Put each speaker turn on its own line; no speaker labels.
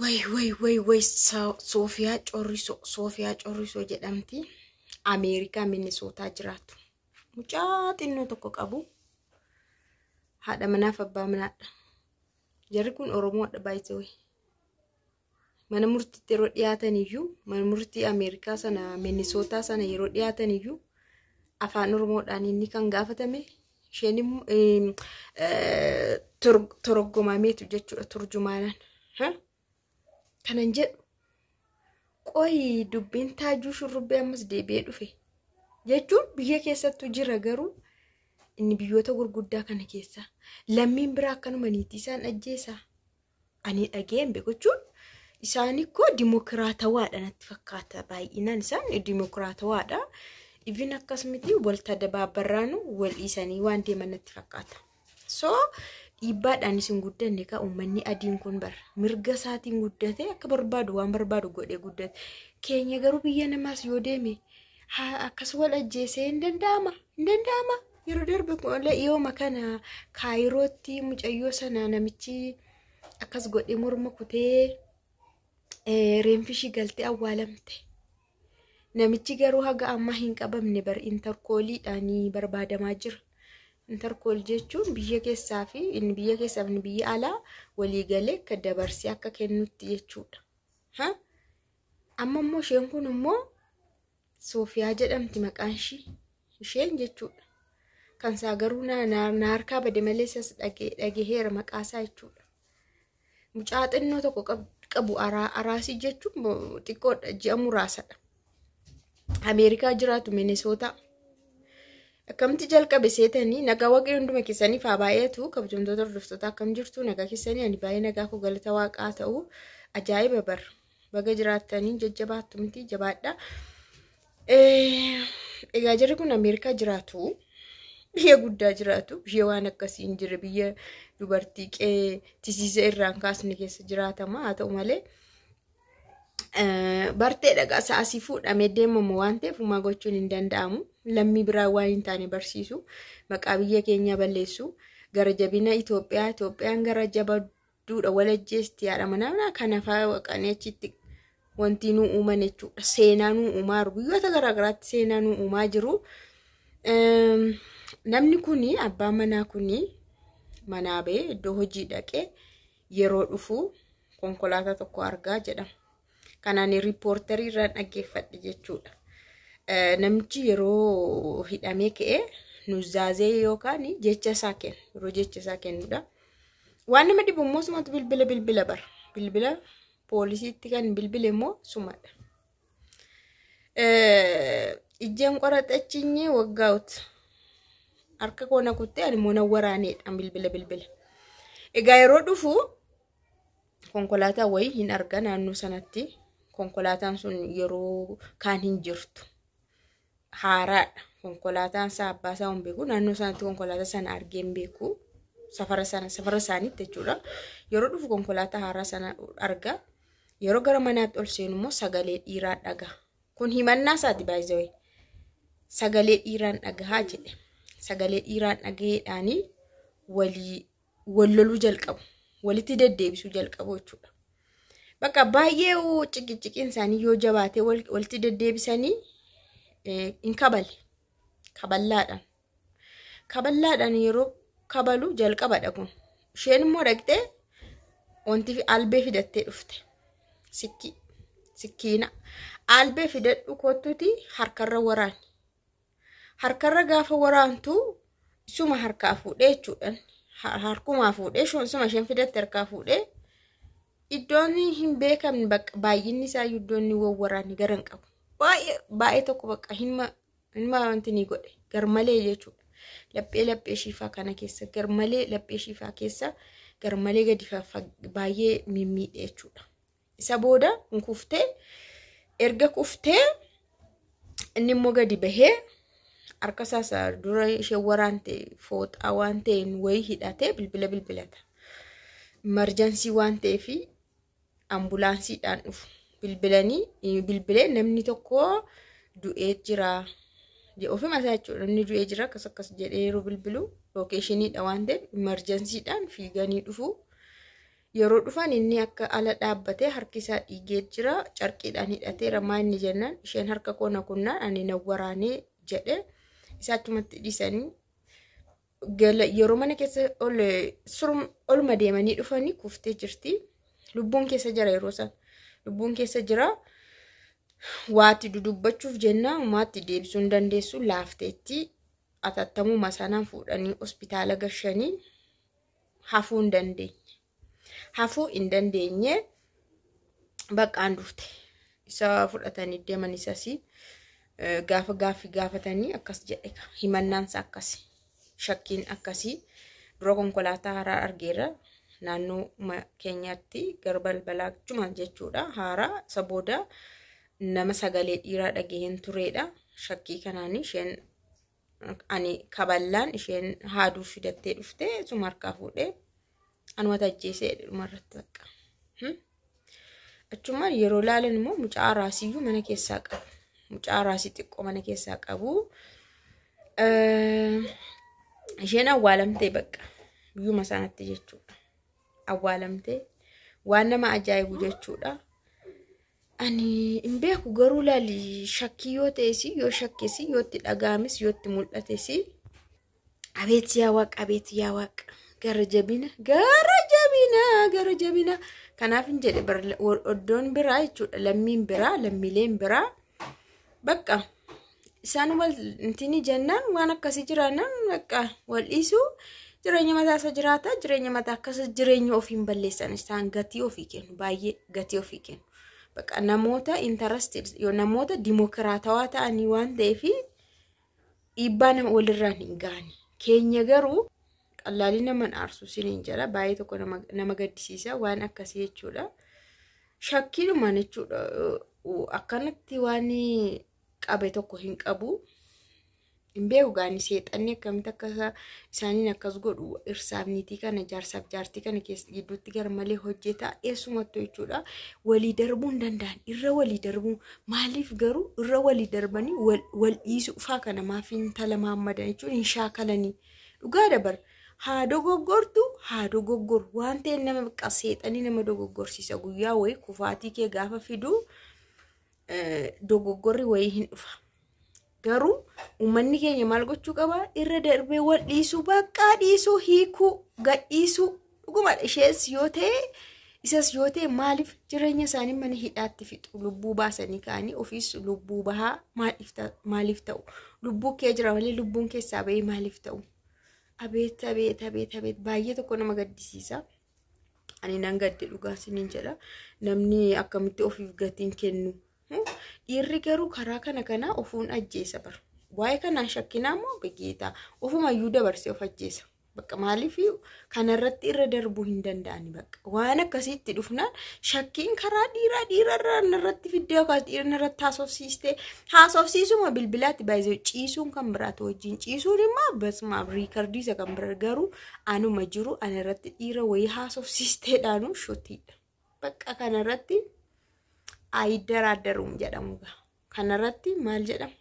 Way way way way, Soofiyaa Corrisoo, Soofiyaa Corrisoo jedhamti. Ameerikaa Minnesootaa jiraatu. Mucaa xinnoo tokko qabu. Haadha manaaf abbaa manaadha. Jarri kun Oromoodha baay'ee. Mana murtiitti yeroo dhiyaatan iyyuu, mana murtii Ameerikaa sana Minnesootaa sana yeroo dhiyaatan iyyuu, afaan Oromoodhaan inni kan gaafatame, isheen immoo toroggomameetu jechuudha, turjumaanaan. Kanan jedhu, qoyi dubbiin Taajuu Shurrubbee ammas deebi'ee dhufe jechuun biyya keessattuu jira, garuu inni biyyoota gurguddaa kana keessa lammiin biraa akkanuma niitii isaan ajjeesaa ani dhageen beeku jechuun, isaan ikkoo dimokiraatawaadha natti fakkaata, baay'inaan isaan dimokiraatawaadha. Even akkasumatti walta dabaabarraanu wal dhiisanii waan deeman natti fakkaata. So dhiibbaadhaan isin guddanne ka uummanni adiin kun bara mirga isaatiin guddate, akka barbaadu waan barbaadu godhee guddate. Keenya garuu biyya namaas yoo deeme akkas wal ajjeesee hin danda'ama, hin danda'ama. Yeroo darbe yooma kana Kaayirootti mucayyoo sana namichi akkas godhee morma kutee reenfishii galtee awwaalamte. Namichi garuu haga ammaa hin qabamne bar, Interpoliidhaan barbaadamaa jira. Interpol jechuun biyya keessaa fi inni biyya keessaa fi biyya alaa walii galee akka dabarsee akka kennutti jechuudha. Amma immoo isheen kun immoo Soofiyaa jedhamti maqaan ishii, isheen jechuudha. Kan isaa garuu na harkaa bade malee isas dhagaheera maqaasaa jechuudha. Mucaa xinnoo tokko qabu, araasii jechuun xiqqoodha, ji'a muraasadha. Ameerikaa jiraatu, Minisootaa. Akkamitti jalqabe seetanii? Nagaa Waaqayyo hunduma keessaniif haa baay'atu. Kabajamtoota hordoftoota, akkam jirtu? Nagaa keessanii? Ani baay'ee nagaa koo, galata Waaqaa ta'u. Ajaa'iba bar, baga jiraattanii, jajjabaattu miti, jabaadha. Egaa jarri kun Ameerikaa jiraatu, biyya guddaa jiraatu, biyya waan akkasii hin jirre, biyya dubartii qe'ee tisiisa irraan kaasne keessa jiraatama. Haa ta'u malee bartee dhagaa sa'asii fuudhamee deemamu waan ta'eef uumaa gochuun hin danda'amu. Lammii biraa waan hin taane barsiisu, maqaa biyya keenyaa balleessu, gara jabina Itoophiyaa, Itoophiyaan gara jabadduudha, walajjeesti haadha manaa kana fa'aa waqanii achitti wanti nu uuman jechuudha. Seenaa nu uumaa jiru. Biyyoota garaagaraatti seenaa nu uumaa jiru. Namni kuni, abbaan manaa kuni, manaa ba'ee iddoo hojii dhaqee yeroo dhufu konkolaataa tokko argaa jedhama. Kanaan reporterii irraan dhaggeeffadhe jechuudha. Namichi yeroo hidhamee ka'ee nuzaazee yookaan jecha isaa kennu, yeroo jecha isaa kennudha. Waan nama dhibu immoo sumatu bilbila bilbila bara. Bilbila poolisiitti kan bilbile immoo sumadha. Ijjeen qoraxachinyee waggaa'uut. Harka koo na kuttee, ani immoo na waraaneedha bilbila bilbila. Egaa yeroo dhufu konkolaataa wayii hin arga naannoo sanatti. Konkolaataan sun yeroo kaan hin jirtu. Haaraadha. Konkolaataan isaa abbaa isaa hin beeku. Naannoo sanatti konkolaataa sana argee hin beeku. Safara sana, safara isaaniitti jechuudha. Yeroo dhufu konkolaataa haaraa sana arga. Yeroo gara manaatti ol seenu immoo sagalee dhiiraa dhaga. Kun himannaa isaati baay'ee. Sagalee dhiiraan dhagahaa jedhe. Sagalee dhiiraan dhagaheedhaanii walii wal loluu jalqabu. Walitti deddeebisuu jalqabu jechuudha. Bakka baay'ee ciqiciqiin isaanii yoo jabaatee walitti deddeebisanii hin kabale. Kaballaadhaan. Kaballaadhaan yeroo kabalu jalqabadha kun. Isheen immoo dhaqxee wanti albee fidattee dhufte. Sikkii. Sikkiina. Albee fidadhu kottuti harkarra waraani. Harkarra gaafa waraantu isuma harkaa fuudhee jechuudha. Harkumaa fuudhee, isuma isheen fidatte harkaa fuudhee, iddoon hin beekamne, bakka baay'inni isaa iddoon inni wawwaraanni gara hin qabu. Baay'ee baay'ee tokko bakka hinma hinma wanti ni godhe garmalee jechuudha. Laphee laphee shiifaa kana keessa garmalee, laphee shiifaa keessa garmalee gadi baay'ee mimmiidhe jechuudha. Isa booda hin kuftee, erga kuftee inni immoo gadi bahee harka isaa dura ishee waraante fooxaa waan ta'een wayii hidhatee bilbila bilbilata. Emergency waan ta'eef ambulaansiidhaan dhufu. Bilbilanii, bilbilee namni tokko du'ee jira. Ofuma isaa jechuudha, namni du'ee jira akkas akkas jedhee yeroo bilbilu locationiidha waan ta'eef emergencydhaan fiiganii dhufu. Yeroo dhufan inni akka ala dhaabbatee harki isaa dhiigee jira. Carqiidhaan hidhateera maa inni jennaan isheen harka koo na kunnaan ani na waraanee jedhe isa achumatti dhiisanii yeroo mana keessa olma deemanii dhufanii kuftee jirti. Lubbuun keessa jira yeroo san. Lubbuun keessa jira. Waati dudubbachuuf jennaan maatti deebisuu hin dandeessu laafteetti atattamuma sanaan fuudhanii hospitaala gashanii hafuu hin dandeenye. Hafuu hin dandeenye baqqaan dhufte. Isa fudhatanii deeman isas gaafa gaaffii gaafatanii akkas jedhe himannaansa akkasi. Shakkiin akkasii dura konkolaataa haaraa argeera naannoo keenyaatti gara balbalaa juma jechuudha haaraa isa booda nama sagalee dhiiraa dhagaheen turedha. Shakkii kanaan isheen ani kaballaan isheen haaduu fidattee dhufte suma harkaa fuudhee anumatu ajjeesee dhumarratti bakka. Achumaan yeroo laalan immoo mucaa raasiyyuu mana keessaa qabu. Mucaa raasii xiqqoo mana keessaa qabu. Isheen awwaalamtee bakka biyyuma sanatti jechuudha. Awwaalamtee waan nama ajaa'ibu jechuudha. Ani hin beeku garuu laali shakkii yoo ta'es yoo shakkes yoo itti dhaga'ames yoo itti mul'ates abeet yaa waaqa abeet yaa waaqa gara jabina gara jabina gara jabina kanaaf hin jedhe iddoon biraa jechuudha lammiin biraa lammiileen biraa bakka isaan wal intini jennaan waan akkasii jiraannaan bakka wal dhiisuu jireenya mataa isa jiraata jireenya mataa akkasa jireenya ofii hin balleessan isaan gatii ofii kennu baay'ee gatii ofii kennu. Bakka namoota interested yoo namoota dimokiraatawaa ta'anii waan ta'eef dhiibbaa nama walirraan hin gaane. Keenya garuu qallaalii nama aarsu siniin jedha baay'ee tokko nama gaddisiisa waan akkasii jechuudha. Shakkiidhumaan jechuudha akkanatti waan qabe tokko hin qabu. Hin beeku gaani seexanni akkamitti akka isaaniin akkas godhu irsaaf niitii kana jaarsaaf jaartii kana keessa gidduutti gar malee hojjeta eessumattuu jechuudha. Walii darbuu hin danda'an irra walii darbuu maaliif garuu irra walii darbanii wal dhiisuu faa kana maaf intala maammadan jechuun hin shaakalanii dhugaa dabar haa dogoggortu haa dogoggoru waan ta'eef nama bakka seexanii nama dogoggorsiisa guyyaa wayii kufaatii kee gaafa fidu dogoggorri wayii hin dhufa. Garuu uummanni keenya maal gochuu qaba? Irra darbee wal dhiisuu, bakka dhiisuu, hiikuu, gadhiisuu. Dhugumadha ishees yoo ta'e isas yoo ta'e maaliif jireenya isaanii mana hidhaatti fixu? Lubbuu baasanii ka'anii ofiis lubbuu bahaa maaliif ta'u? Lubbuu kee jira malee lubbuun keessaa bahee maaliif ta'u? Abeet abeet abeet abeet baay'ee tokko nama gaddisiisa. Ani nan gadde dhugaa isiniin jedha. Namni akkamitti ofiif gatiin kennu? Dhiirri garuu karaa kana kana ofuun ajjeesa bara. Waa'ee kanaan shakkinaa immoo begeetaa ofumayyuu dabarsee of ajjeesa. Bakka maaliif kanarratti irra darbuu hin danda'ani bakka. Waan akkasiitti dhufnaan shakkiin karaa dhiiraa dhiirarraa narratti fiddee yookaas dhiira narratti haasofsiistee haasofsiisuma bilbilaatti baay'isee ciisuun kan biraatu wajjin ciisuun immoo basmaaf riikardii isa kan bira garuu anuma jiru anarratti dhiira wayii haasofsiisteedhaanu shotiidha. Bakka kanarratti ayiddaraaddaruun jedhamu gaa. Kanarratti maal jedhama?